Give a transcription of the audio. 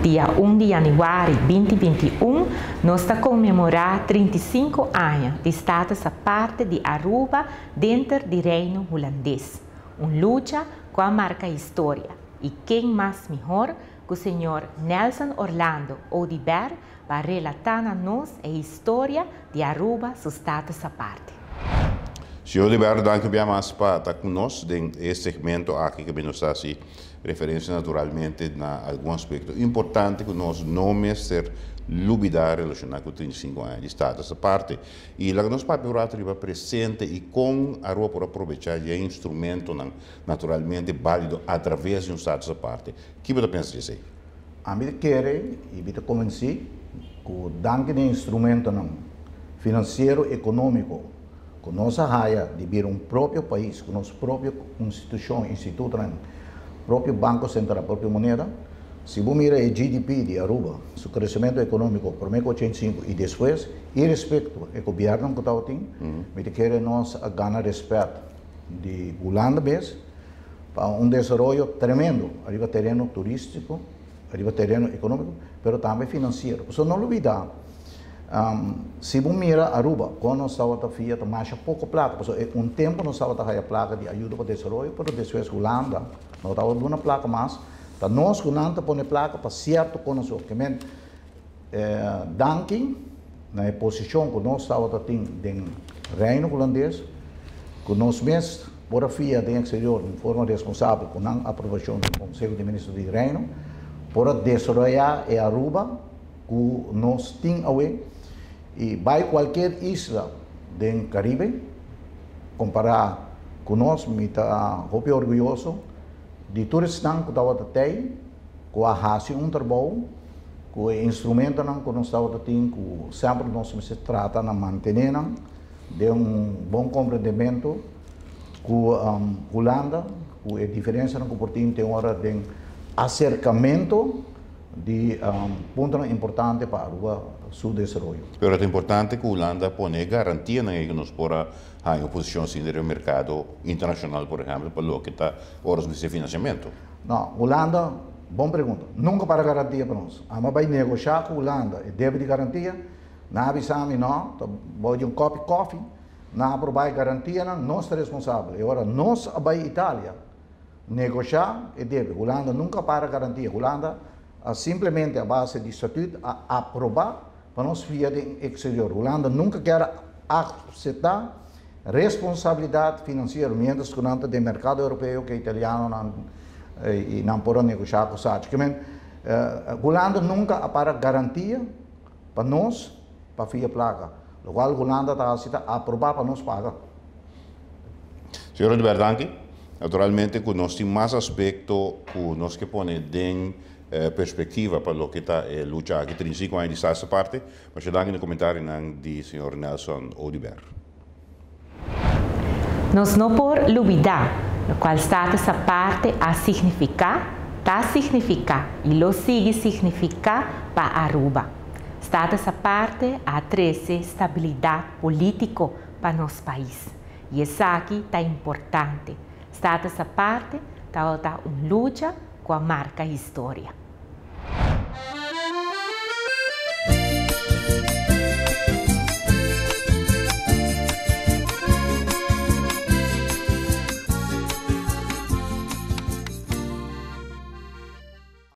Dia 1 di januari 2021, nos ta conmemora 35 aña di Status Aparte di Aruba den di Reino Hulandes. Un lucha cu a marca historia. Y ken mas mihor cu señor Nelson Orlando Oduber pa relata na nos e historia di Aruba su Status Aparte. Señor Oduber, danki mas pa ta cu nos den e segmento aki cu nos ta haci referencia naturalmente na algun aspecto importante cu nos no mester lubida relaciona cu 35 aña di Status Aparte. Y laga nos papia riba presente y con Aruba por aprovecha e instrumento naturalmente valido atraves di un Status Aparte. Kico bo ta pensa di esey? Ami ta kere y mi ta convenci cu danki na instrumento financiero economico cu nos a haya di bira un propio pais, cu nos propio institucion, instituto, propio Banco Central, propio moneda, si bo mira e GDP di Aruba, su crecemento economico prome 85 y despues, irespecto e gobierno cu tabatin, mi ta kere nos a gana respet di Hulanda mes pa un desaroyo tremendo, riba tereno turistico, riba tereno economico, pero tambe financiero. So no lubida, si bo mira Aruba, cuando nos tabata fia mas poco placa, so, un tempo nos tabata haya placa di ayudo pa desaroyo, pero despues Hulanda no tabata duna placa mas, ta nos cu nan ta pone placa pa cierto conoce, kiermen danki na posicion cu nos tabata tin den Reino Hulandes, cu nos mes por a fia den exterior di forma responsabel, cu e aprobacion di Conseho di Minister di Reino, por desaroya e Aruba cu nos tin awe y bay cualkier isla di Caribe compara cu nos. Mi ta hopi orguyoso di tur esnan cu tabata tey cu a haci un trabou cu e instrumentonan cu nos tabata tin, cu semper nos mester trata na mantene di un bon comprendimento cu Hulanda, cu e diferencia cu por tin ora di acercamento di punto importante pa Aruba su desaroyo. Pero ta importante cu Hulanda pone garantia na cu nos por haya posicion asina den mercado internacional, por ehempel, pa loke ta ora di financiamento. No, Hulanda, bon pregunta. Nunca a para garantia pa nos. Ami a bay negocia cu Hulanda e debe di garantia, nan a bisami no, bay un copi coffee, nan a aproba garantia, nos ta responsabel. Y awor nos a bay Italia negocia e debe. Hulanda nunca a para garantia. Hulanda simplemente a base di statuut a aproba pa nos fia den exterior. Hulanda nunca kier acepta responsabilidad financiero, mientras cu nan den mercado europeo cu italiano nan y nan por negocia cu esaki. Kiermen, Hulanda nunca a para garantia pa nos pa fia placa. Locual Hulanda ta aproba pa nos paga. Señor Oduber, danki. Naturalmente, cu nos tin mas aspecto cu nos kier pone den perspectiva pa loke ta e lucha aki 35 aña di Status Aparte, mas danki na comentario di señor Nelson Oduber. Nos no por lubida, locual Status Aparte a significa, ta significa y lo sigui significa pa Aruba. Status Aparte a trece estabilidad politico pa nos pais. Y esaki ta importante. Status Aparte ta un lucha cu a marca historia.